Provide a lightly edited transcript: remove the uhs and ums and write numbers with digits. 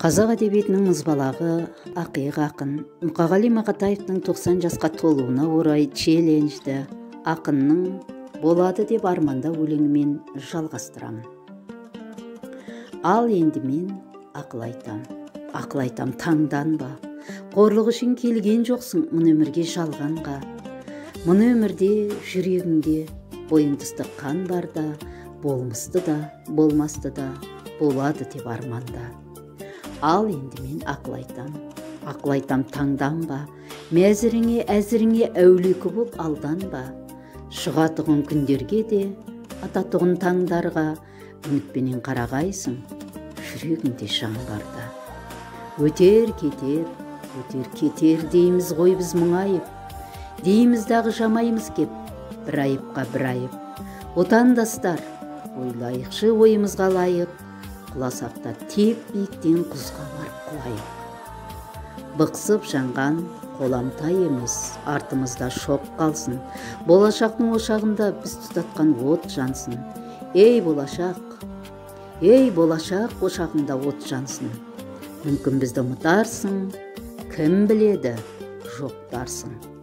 Қазақ әдебиетінің мұзбалағы, ақиық ақын Мұқағали Мақатаевтың 90 жасқа толуына орай челленджді ақынның «Болады деп арманда» өлеңімен жалғастырамын. Ал енді мен ақыл айтам, ақыл айтам, таңданба. Қорлық үшін келген жоқсың мұны өмірге, жалғанға. Мұны өмірде жүрегіңде бойыңда ыстық қан барда, болмысты да, болмасты да болады деп арманда. Ал енді мен ақыл айтам, ақыл айтам, таңданба. Мәзіріңе, әзіріңе әулекі боп алданба. Шығатұғын күндерге де, ататұғын таңдарға үмітпенен қарағайсың жүрегіңде жан барда. Өтер кетер, өтер кетер дейміз ғой біз мұңайып, дейміз дағы жамаймыз кеп бір айыпқа бір айып. Отандастар, ойлайықшы ойымызға лайық, құласақ та тек биіктен құзға барып құлайық. Бықсып жанған қоламтай емес, артымызда шоқ қалсын, болашақтың ошағында біз тұтатқан от жансын. Ей, болашақ, ей, болашақ, ошағыңда от жансын. Мүмкін, бізді ұмытарсың, кім біледі, жоқтарсың.